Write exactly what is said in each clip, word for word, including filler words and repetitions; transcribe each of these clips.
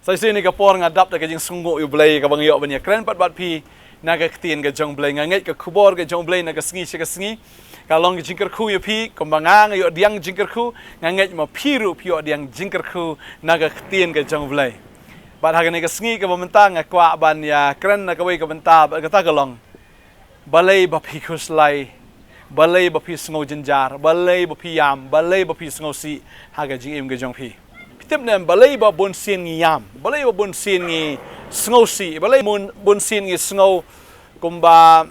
Sa shisien ha kane ka por nga dap da ka jingsngewnguh ïa U Blei kaba nga ïoh ban ïakren pat bad phi na ka ktien ka jong U Blei. Nga ngeit ka khubor ka jong U Blei na ka sngi sha ka sngi ka long ka jingkyrkhu ïa phi, kumba nga nga ïoh diang jingkyrkhu, nga ngeit ma phi ruh phi ïoh diang jingkyrkhu na ka ktien ka jong U Blei. Bad ha kane ka sngi kaba mynta nga kwah ban ïakren na kawei ka bynta, bad kata ka long: Balei ba phi khuslai? Balei ba phi sngew jynjar? Balei ba phi ïam? Balei ba phi sngewsih ha ka jingim ka jong phi? Phi tip ne em, balei ba bun sien ngi ïam? Balei ba bun sien ngi sngewsih? Balei bun, bun sien ngi sngew kumba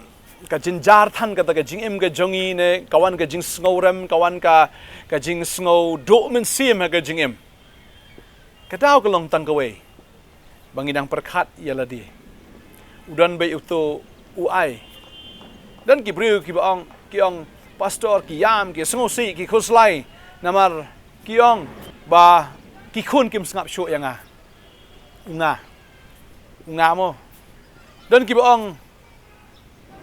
ka jynjar than kata ka jingim ka jong ngi, ne ka wan ka jingsngewrem, ka wan ka, ka jingsngew duh mynsiem ha ka jingim? Ka daw ka long tang kawei, ba ngi dang pyrkhat ïa lade. U don beit uto u ai. Don ki briew kiba ong, ki ong, "Pastor, ki ïam, ki sngewsih, ki khuslai, namar ki ong ba ki khun kim sngap shuh ïa nga." U nga. U nga mo. Don kiba ong,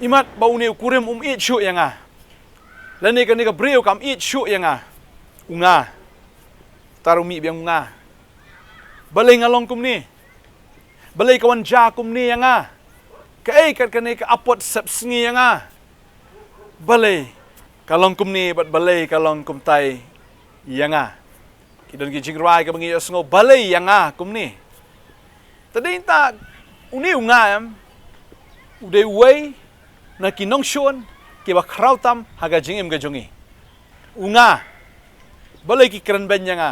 "Imat ba une u kurim um ïeit shuh ïa nga, lane kane ka briew kam ïeit shuh ïa nga." U nga. Tang u mih biang u nga. Balei nga long kumne? Balei ka wan jia kumne ïa nga? Kaei kat kane ka apot sepsngi ïa nga? Balei ka long kumne bad balei ka long kumtai ïa nga? Ki don ki jingrwai kaba ngi ïohsngew, "Balei ïa nga kumne?" Te dei nta une u nga em, u dei uwei na ki nongshun kiba khraw tam ha ka jingim ka jong ngi. U nga. Balei ki kren beiñ ïa nga?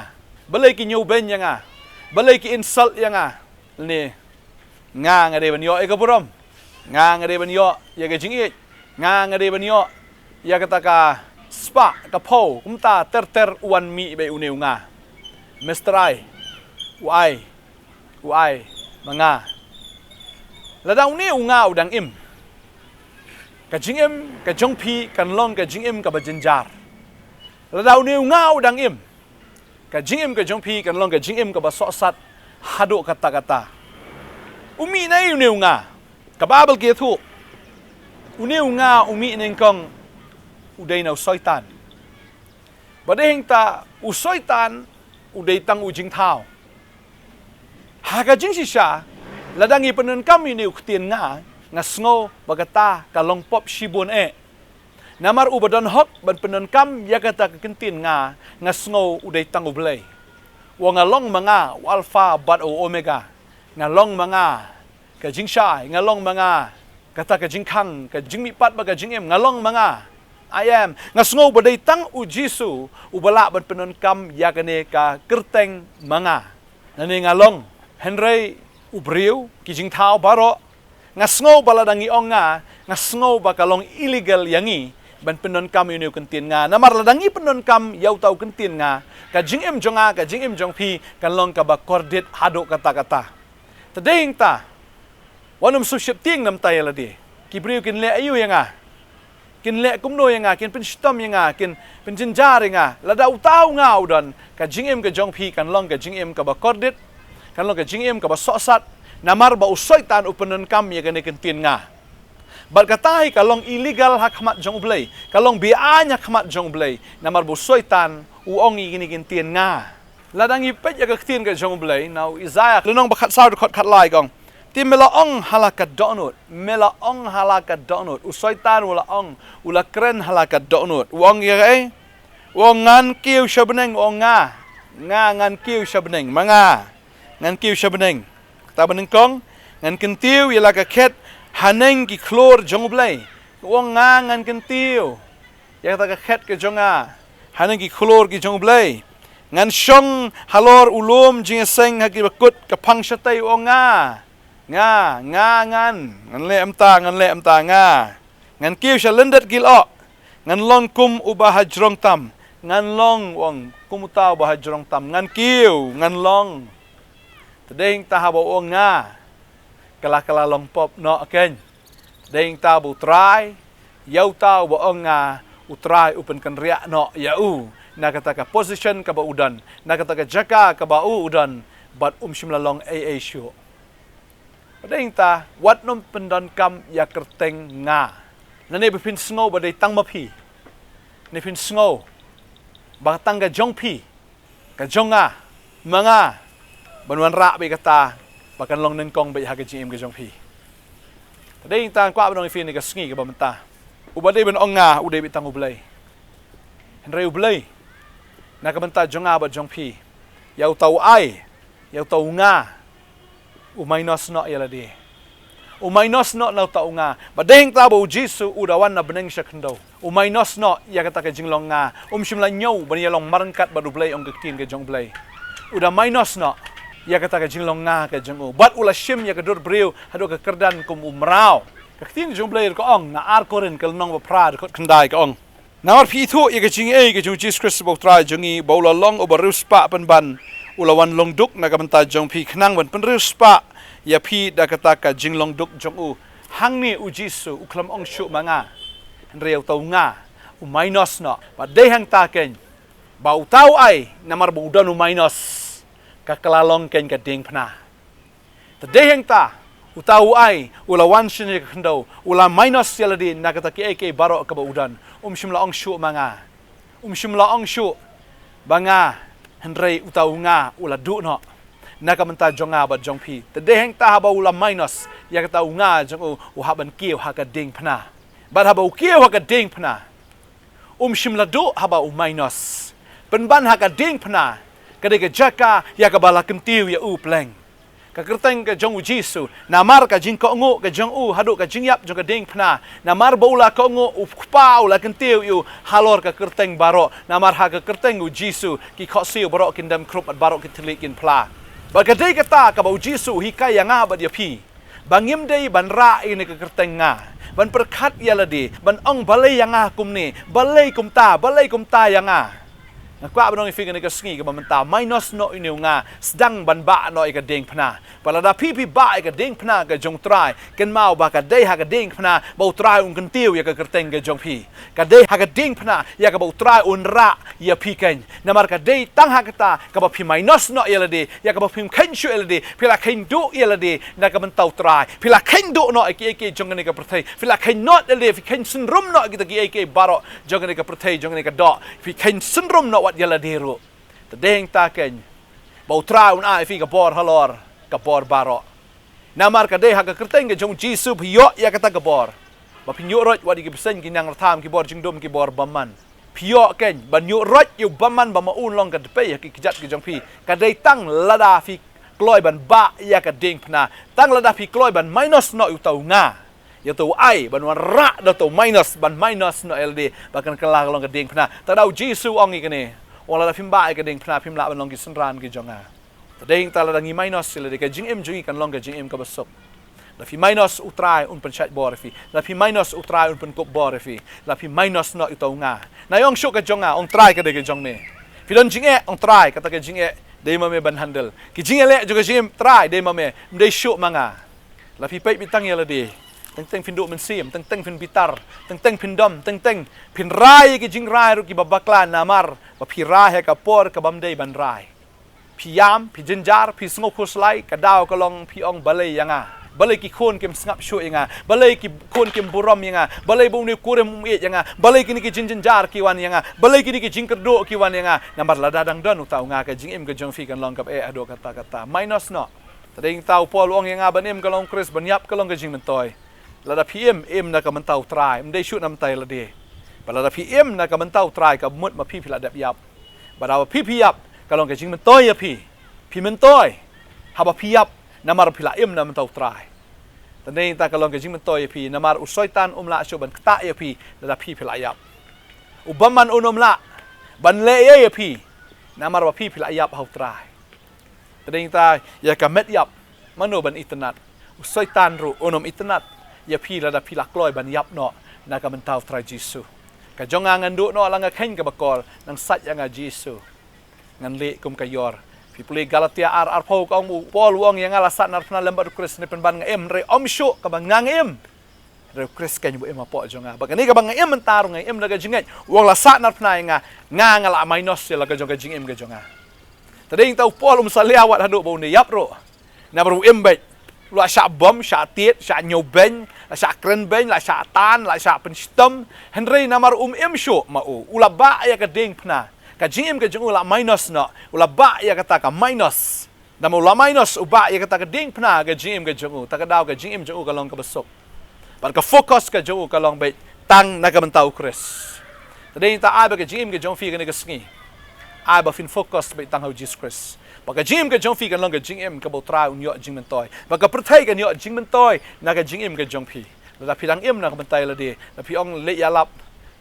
Balei ki ñiew beiñ ïa nga? Balei ki insult ïa nga? Lane nga, nga dei ban ïoh ïa ka burom. Nga, nga dei ban ïoh ïa ka jingïeit. Nga, nga dei ban ïoh ïa kata ka spah, ka phew. Kumta ter ter u wan mih beit une u nga. Mister Ai. U ai. U ai ma nga. Lada une u nga u dang im, ka jingim ka jong phi kan long ka jingim kaba jynjar. Lada une u nga u dang im, ka jingim ka jong phi kan long ka jingim kaba sohsat haduh katta katta. U mih na ei une u nga? Ka Baibl ka ïathuh, une u nga u mih nyngkong u dei na u Soitan. Bad dei hangta u Soitan u dei tang u jingthaw. Ha ka jingshisha, lada ngi pyndonkam ïa une u ktien nga, nga sngew ba kata ka long pop shibun eh. Namar uba don hok ban pyndonkam ïa kata ka ktien nga, nga sngew u dei tang U Blei. U ong, "Nga long ma nga u Alpha bad u Omega." Nga long ma nga ka jingshai, nga long ma nga kata ka jingkhang, ka jingmihpat bad ka jingim, nga long ma nga. I am. Nga sngew ba dei tang U Jisu uba lah ban pyndonkam ïa kane ka kyrteng ma nga. Lane nga long. Hynrei u briew, ki jingthaw baroh, nga sngew ba lada ngi ong nga, nga sngew ba ka long illegal ïa ngi ban pyndonkam ïa une u kyntien nga. Namar lada ngi pyndonkam ïa uta u kyntien nga, ka jingim jong nga, ka jingim jong phi kan long kaba kordit haduh katta katta. Te dei hangta, wat nym shu sheptieng namar ïa lade. Ki briew kin leh aïu ïa nga? Kin leh kumno ïa nga? Kin pynshitom ïa nga? Kin pynjynjar ïa nga? Lada uta u nga u don, ka jingim ka jong phi kan long ka jingim kaba kordit, kan long ka jingim kaba sohsat, namar ba u Soitan u pyndonkam ïa kane ka kyntien nga. Bad kata hi ka long illegal ha khmat jong U Blei, ka long beaiñ ha khmat jong U Blei, namar ba u Soitan u ong ïa kine ki kyntien nga. Lada ngi peit ïa ka ktien ka jong U Blei, na u Isaïah lynnong ba khatsaw dkhot khatlai ka ong, "Te me la ong ha la ka dohnud, me la ong ha la ka dohnud." U Soitan u la ong, u la kren ha la ka dohnud. U ong ïa kaei? U ong, "Ngan kiew sha bneng," u ong nga. Nga ngan kiew sha bneng, ma nga. Ngan kiew sha bneng. Kata ba nyngkong, "Ngan kyntiew ïa la ka khet haneng ki khlur jong U Blei." U ong nga ngan kyntiew ïa kata ka khet ka jong nga haneng ki khlur ki jong U Blei. "Ngan shong halor u lum jingïaseng ha ki bakut ka phang shatei," u ong nga. Nga, nga ngan, ngan leh mynta, ngan leh mynta nga. "Ngan kiew sha lyndet ki lyoh. Ngan long kum uba hajrong tam." Ngan long, u ong, kum uta uba hajrong tam. Ngan kiew, ngan long. Te dei hangta haba u ong nga, ka la, ka la long pop noh kein. Te dei hangta ba U Trai, ïa uta uba ong nga, U Trai u pynkynriah noh ïa u na kata ka position kaba u don, na kata ka jaka kaba u, u don, bad um shym la long ei ei shuh. Te dei hangta, wat nym pyndonkam ïa kyrteng nga. Lane ba phin sngew ba dei tang ma phi. Ne phin sngew ba tang ka jong phi, ka jong nga, ma nga, ban wanrah bad kata ba kan long nyngkong bad ha ka jingim ka jong phi. Te dei tang kwah ban ong ïa phi ha kane ka sngi kaba mynta, uba dei ban ong nga u dei beit tang U Blei. Hynrei U Blei na ka bynta jong nga bad jong phi, ïa uta u ai, ïa uta u nga, u minus noh ïa lade. U minus noh na uta u nga. Bad dei hangta ba U Jisu u da wan na bneng sha khyndew, u minus noh ïa kata ka jinglong nga. Um shym la ñiew ban ïalong marryngkat bad U Blei, ong ka ktien ka jong U Blei. U da minus noh ïa kata ka jinglong nga ka jong u, bad u la shim ïa ka dur briew haduh ka kyrdan kum u mraw. Ka ktien ka jong U Blei ka ong na ar Korinth ka lynnong ba phra dkhot khyndai ka ong: Namar phi ithuh ïa ka jingaiei ka jong U Jisu Khrist ba U Trai jong ngi, ba u la long uba riewspah pynban, u la wan long duk na ka bynta jong phi, khnang ban pynriewspah ïa phi da kata ka jinglong duk jong u. Hangne U Jisu u khlem ong shuh ma nga, hynrei uta u nga u minus noh. Bad dei hangta keiñ ba uta u ai, namar ba u don u minus, ka kylla long keiñ ka diengphna. Te dei hangta uta u ai u la wan shane sha khyndew, u la minus ïa lade na kata kiei kiei baroh kaba u don. Um shym la ong shuh ma nga, um shym la ong shuh ba nga, hynrei uta u nga u la duh noh na ka bynta jong nga bad jong phi. Te dei hangta haba u la minus ïa kata u nga jong u, u hap ban kiew ha ka diengphna. Bad haba u kiew ha ka diengphna, um shym la duh haba u minus. Pynban ha ka diengphna ka dei ka jaka ïa kaba la kyntiew ïa u pleng. Ka kyrteng ka jong U Jisu, namar ka jingkohnguh ka jong u haduh ka jingïap jong ka diengphna, namar ba u la kohnguh, u Kpa u la kyntiew ïa u halor ka kyrteng baroh. Namar ha ka kyrteng U Jisu ki khohsiew baroh kin dem khrup bad baroh ki thylliej kin phla. Bad ka dei kata kaba U Jisu u hikai ïa nga bad ïa phi, ba ngim dei ban rah ïa kane ka kyrteng nga, ban pyrkhat ïa lade, ban ong balei ïa nga kumne, balei kumta, balei kumta ïa nga. Nga kwah ban ong ïa phi ha kane ka sngi kaba mynta, minus noh ïa une u nga, sdang ban bah noh ïa ka diengphna. Bad lada phi phi bah ïa ka diengphna ka jong U Trai, kynmaw ba ka dei ha ka diengphna ba U Trai un kyntiew ïa ka kyrteng ka jong phi. Ka dei ha ka diengphna ïa kaba U Trai un rah ïa phi keiñ. Namar ka dei tang ha kata kaba phi minus noh ïa lade, ïa kaba phim kheiñ shuh ïa lade, phi la kheiñ duh ïa lade na ka bynta U Trai. Phi la kheiñ duh noh ïa kiei kiei jong kane ka pyrthei. Phi la kheiñ noh ïa lade, phi kheiñ synrum noh ïa kita kiei kiei baroh jong kane ka pyrthei, jong kane ka doh. Phi kheiñ synrum noh wat ïa lade ruh. Te dei hangta keiñ ba U Trai un ai ïa phi ka bor halor ka bor baroh. Namar ka dei ha ka kyrteng ka jong U Jisu phi ïoh ïa kata ka bor, ba phin ïuh roit wat ïa ki bseiñ, ki nang rtham, ki bor jingdum, ki bor bymman. Phi ïoh keiñ ban ïuh roit ïa u bymman ba ma u un long ka dpei ha ki kjat ki jong phi. Ka dei tang lada phi kloi ban bah ïa ka diengphna, tang lada phi kloi ban minus noh ïa uta u nga, ïa uta u ai, ban wanrah da uta u minus, ban minus noh ïa lade, ba kan kylla long ka diengphna. Te da U Jisu u ong ïa kane, u ong lada phim bah ïa ka diengphna phim lah ban long ki synran ki jong nga. Te dei hangta lada ngi minus ïa lade, ka jingim jong ngi kan long ka jingim kaba suk. Lada phi minus, U Trai un pynshait bor ïa phi. Lada phi minus, U Trai un pynkup bor ïa phi. Lada phi minus noh ïa uta u nga, na ïong shuh ka jong nga, ong Trai ka dei ka jong me. Phi don jingeh, ong Trai kata ka jingeh dei ma me ban handle. Ki jingeh leh jong ka jingim, Trai dei ma me, ym dei shuh ma nga. Lada phi peit beit tang ïa lade, teng teng phin duh mynsiem, teng teng phin bitar, teng teng phin dom, teng teng phin rai ïa ki jingrai ruh kiba bakla, namar ba phi rai ha ka por kaba ym dei ban rai. Phi ïam, phi jynjar, phi sngewkhuslai, ka daw ka long phi ong balei ïa nga. Balei ki khun kim sngap shuh ïa nga. Balei ki khun kim burom ïa nga. Balei ba une u kurim um ïeit ïa nga. Balei kine ki jingjynjar ki wan ïa nga. Balei kine ki jingkyrduh ki wan ïa nga. Namar lada dang don uta u nga, ka jingim ka jong phi kan long kaba eh haduh katta katta. Minus noh. Te dei hangta u Paul u ong ïa nga ban im ka long Khrist, ban ïap ka long ka jingmyntoi. Lada phi im, im na ka bynta U Trai, ym dei shuh na bynta ïa lade. Bad lada phi im na ka bynta U Trai, ka mut ma phi phi la dep ïap. Bad haba phi phi ïap, ka long ka jingmyntoi ïa phi. Phi myntoi haba phi ïap, namar phi la im na bynta U Trai. Te dei hangta ka long ka jingmyntoi ïa phi, namar u Soitan um lah shuh ban ktah ïa phi lada phi phi la ïap. U bymman un ym lah ban leh ei ei ïa phi, namar ba phi phi la ïap ha U Trai. Te dei hangta ïa ka met ïap, mano ban itynnad? U Soitan ruh un ym itynnad ïa phi lada phi la kloi ban ïap noh na ka bynta U Trai Jisu. Ka jong nga ngan duh noh la nga kheiñ kaba kor, nang sait ïa nga Jisu, ngan leh kum ka ïor. Phi pule Galatia ar arphew, ka ong u Paul u ong ïa nga la sahnarphna lem bad U Khrist ne pynban nga im, hynrei ym shuh kaba nga nga im, hynrei U Khrist keiñ uba im hapoh jong nga. Bad kane kaba nga im mynta ruh nga im da ka jingngeit. U ong la sahnarphna ïa nga, nga, nga la minus ïa la ka jong ka jingim ka jong nga. Te dei hangta u Paul um salia wat haduh ba un ïap ruh, namar u im beit. U la shah bom, shah tied, shah ñiewbeiñ, la shah krenbeiñ, la shah tan, la shah pynshitom. Hynrei namar um im shuh ma u, u la bah ïa ka diengphna. Ka jingim ka jong u la minus noh. U la bah ïa kata ka minus. Namar u la minus u bah ïa kata ka diengphna ka jingim ka jong u, ta ka daw ka jingim jong u ka long kaba suk. Bad ka focus ka jong u ka long beit tang na ka bynta u Khrist. Te dei ta ai ba ka jingim ka jong phi kane ka sngi, ai ba phin focus beit tang ha u Jisu Khrist. Ba ka jingim ka jong phi kan long ka jingim kaba u Trai un ïoh jingmyntoi. Ba ka pyrthei kan ïoh jingmyntoi na ka jingim ka jong phi. Lada phi dang im na ka bynta ïa lade, lada phi ong leh ïalap.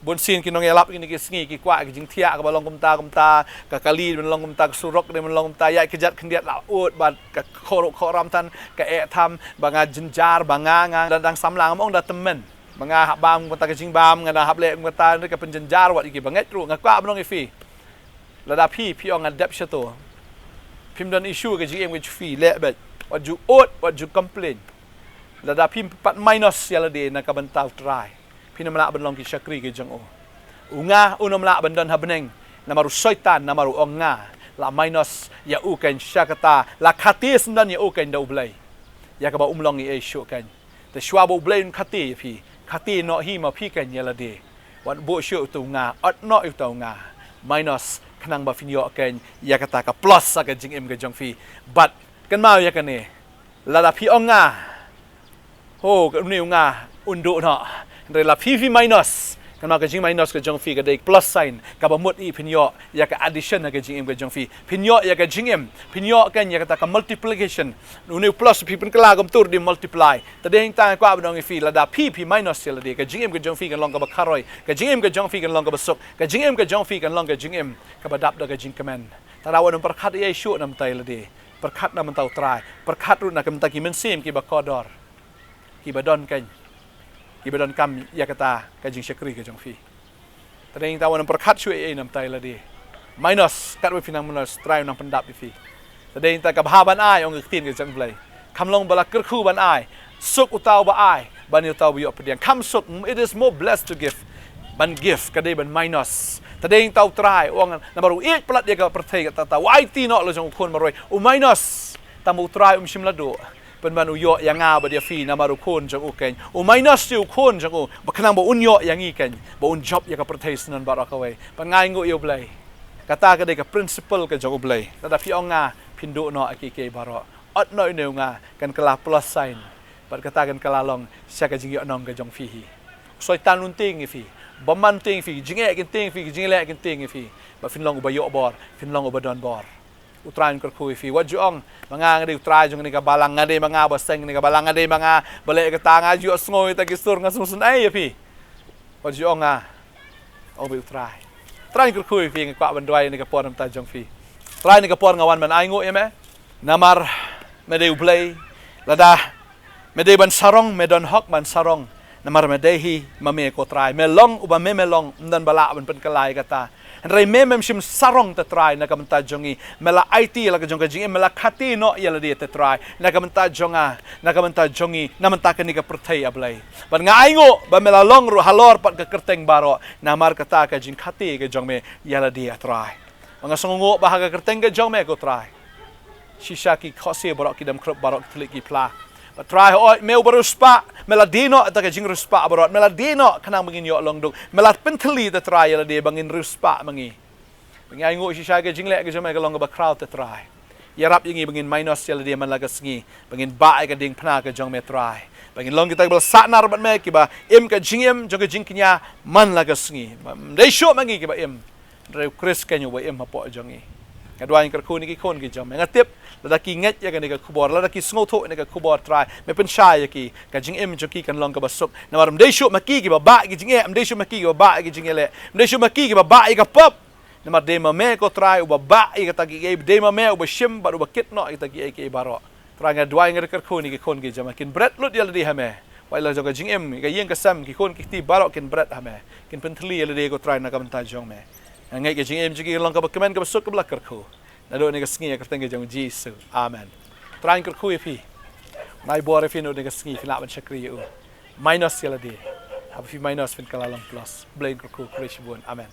Bun sien ki nongïalap kine ki sngi ki kwah ki jingthiah kaba long kumta kumta, ka kali ban long kumta, ka surok dei ban long kumta, ïaid kjat khyndiat la ud bad ka khohruh khohram than, ka eh tham ba nga jynjar, ba nga, nga dang samla, ngam ong da tymmen. Ba nga hap bam kumta ka jingbam, nga dang hap leh kumta, ka pynjynjar wat ïa ki bangeit ruh, nga kwah ban ong ïa phi. Lada phi, phi ong nga dep shato, phim don issue ka jingim ka jong phi, leh beit. Wat ju ud, wat ju complain. Lada phim pat minus ïa lade na ka bynta u Trai, phin ym lah ban long ki shakri ki jong u. U nga un ym lah ban don ha bneng, namar u Soitan, namar u ong nga la minus ïa u keiñ. Sha kata la khate syndon ïa u keiñ da u Blei, ïa kaba um long ei ei shuh keiñ. Te shuwa ba u Blei un khate ïa phi, khate noh hi ma phi keiñ ïa lade. Wat buh shuh uta u nga, ot noh uta u nga. Minus, khnang ba phin ïoh keiñ ïa kata ka plus ha ka jingim ka jong phi. Bad kynmaw ïa kane, lada phi ong nga, ho, une u nga un duh noh. Hynrei lada phi phi minus, kynmaw ka jingminus ka jong phi ka dei plus sign kaba mut ïa phin ïoh ïa ka addition ha ka jingim ka jong phi. Phin ïoh ïa ka jingim, phin ïoh keiñ ïa kata ka multiplication. Une u plus phi pynkylla kumta u dei multiply. Te dei hangta nga kwah ban ong ïa phi, lada phi phi minus ïa lade, ka jingim ka jong phi kan long kaba kharoi, ka jingim ka jong phi kan long kaba suk, ka jingim ka jong phi kan long ka jingim kaba dap da ka jingkmen. Te lada wat nym pyrkhat ei ei shuh na ka bynta ïa lade, pyrkhat na ka bynta u Trai, pyrkhat ruh na ka bynta ki mynsiem kiba kordor, kiba don keiñ, kiba donkam ïa kata ka jingshakri ka jong phi. Te dei hangta wat nym pyrkhat shuh ei ei na ka bynta ïa lade. Minus, katba phi nang minus, Trai u nang pyndap ïa phi. Te dei hangta ka bha ban ai, ong ka ktien ka jong u Blei, kham long ba la kyrkhu ban ai. Suk uta uba ai, ban ïa uta uba ïoh pdiang. Kham suk, it is more blessed to give. Ban give ka dei ban minus. Te dei hangta u Trai u ong, namar u ïeit palat ïa ka pyrthei kata, u aiti noh la jong u khun marwei, u minus. Tang ba u Trai um shym la duh, pynban u ïoh ïa nga bad ïa phi namar u khun jong u keiñ. U minus ïa u khun jong u, ba khnang ba un ïoh ïa ngi keiñ, ba un jop ïa ka pyrthei syndon baroh kawei. Pyngai nguh ïa u Blei. Kata ka dei ka principle ka jong u Blei. Lada phi ong nga, phin duh noh ïa kiei kiei baroh. Ot noh ïa une u nga, kan kylla plus sign. Bad kata kan kylla long sha ka jingïohnong ka jong phi hi. U Soitan un tieng ïa phi, bymman tieng ïa phi, ki jingeh kin tieng ïa phi, ki jingïaleh kin tieng ïa phi. Bad phin long uba ïoh bor, phin long uba don bor. U Trai un kyrkhu ïa phi. Wat ju ong, ma nga nga dei u trai jong kane ka balang, nga dei ma nga ba seng kane ka balang, nga dei ma nga ba leh kata, nga ju ïohsngew ïa kita ki sur, nga sngewsynei ïa phi. Wat ju ong nga. Ong beit u Trai. Trai un kyrkhu ïa phi, nga kwah ban duwai ïa kane ka por na ka bynta jong phi. Trai, ïa kane ka por nga wan ban ai nguh ïa me. Namar me dei u Blei. Lada me dei ban sarong, me don hok ban sarong. Namar me dei hi ma me ko Trai. Me long uba me, me long, ym don ba lah ban pynkylla ïa kata. Hynrei me, mem shym sarong te Trai na ka bynta jong ngi. Me la aiti la ka jong ka jingim, me la khati noh ïa lade te Trai na ka bynta jong nga, na ka bynta jong ngi, na bynta kane ka pyrthei, A Blei. Bad nga ai nguh ba me la long ruh halor pat ka kyrteng baroh, namar kata ka jingkhati ka jong me ïa lade, A Trai. Ba nga sngewnguh ba ha ka kyrteng ka jong me ko Trai, shisha ki khohsiew baroh, ki demkhrup baroh, ki thylliej ki phla. Bad Trai, hooid, me uba riewspah, me la die noh ïa ka jingriewspah baroh, me la die noh khnang ba ngin ïoh long duk, me la pynthylli te Trai ïa lade ba ngin riewspah ma ngi. Ba ngi ai nguh shisha ka jingleh ka jong me ka long kaba khraw te Trai. Ïarap ïa ngi ba ngin minus ïa lade man la ka sngi, ba ngin bah ïa ka diengphna ka jong me Trai. Ba ngin long kita kiba la sahnarphna bad me, kiba im ka jingim jong ka jingkñia man la ka sngi. Ym dei shuh ma ngi kiba im, hynrei u Khrist keiñ uba im hapoh jong ngi. Nga duwai, nga kyrkhu ïa ki khun ki jong me. Nga tip lada ki ngeit ïa kane ka khubor, lada ki sngewthuh ïa kane ka khubor Trai, me pynshai ïa ki, ka jingim jong ki kan long kaba suk. Namar ym dei shuh ma ki kiba bah ïa ki jingeh, ym dei shuh ma ki kiba bah ïa ki jingeh, ym dei shuh ma ki kiba bah ïa ka pop. Namar dei ma me ko Trai uba bah ïa kita kiei, dei ma me uba shim bad uba kit noh ïa kita kiei kiei baroh. Trai, nga duwai, nga kyrkhu ïa ki khun ki jong me, kin bret lut ïa lade ha me. Wat la jong ka jingim, ka ïing ka sem, ki khun ki kti baroh kin bret ha me. Kin pynthylli ïa lade ko Trai na ka bynta jong me. Nga ngeit ka jingim jong ki kan long kaba kmen, kaba suk, kaba la kyrkhu. Naduh kane ka sngi ha ka kyrteng ka jong u Jisu. Amen. Trai un kyrkhu ïa phi. Un ai bor ïa phi naduh kane ka sngi phin lah ban shakri ïa u. Minus ïa lade. Haba phi minus phin kylla long plus. Blei un kyrkhu, khublei shibun. Amen.